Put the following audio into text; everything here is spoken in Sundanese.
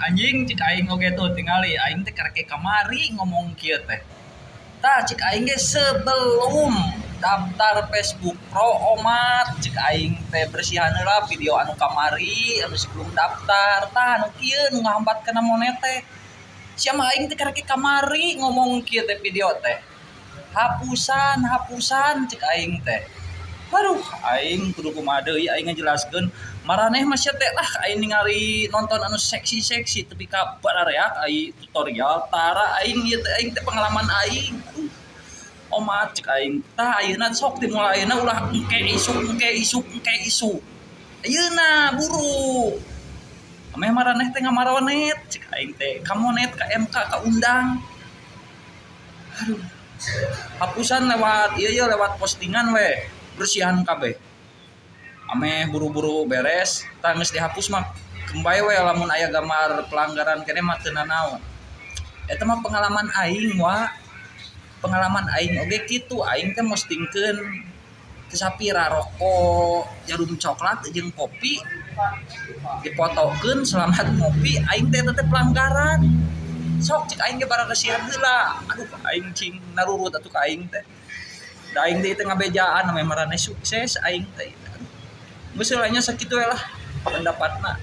Anjing, cik aing oge tuh tingali aing teh karek kamari ngomong kieu teh. Tah, cik aing ge sebelum daftar Facebook Pro omat, cik aing teh bersihan heula video anu kamari anu sebelum daftar. Tah, anu kieu nu ngahambat kana monet teh. Sia mah aing teh karek kamari ngomong kieu teh, video teh hapusan, hapusan, cek aing teh. Aduh, aing kudu kumaha deui aing ngajelaskeun maraneh mah sia teh. Lah, aing ningali nonton anu seksi-seksi tepi ka barareak ai tutorial tara aing ieu teh. Aing teh pengalaman aing. Aduh, omat, cek aing. Tah, ayeuna sok dimulai ayeuna, ulah engke isuk, engke isuk, engke isuk, ayeuna buru ameh maraneh teh ngamaronet, cek aing teh, kamonet ka MK kaundang. Aduh, hapusan lewat iya iya, lewat postingan weh, bersihan kabeh ameh buru-buru beres. Tah, geus dihapus mah kembali we, lamun aya gambar pelanggaran kene mah teu nanaon. Eta mah pengalaman aing wa, pengalaman aing oge kitu. Aing teh postingkeun kesapira rokok Jarum coklat jeung kopi, dipotokeun selamat ngopi. Aing teh teh pelanggaran. Sok, cek aing ge bararesihan heula. Aduh, aing cing narurut atuh ka aing teh da, aing teh teu ngabejaan ame maraneh sukses aing teh. Geus lah nya, sakitu we lah pendapatna.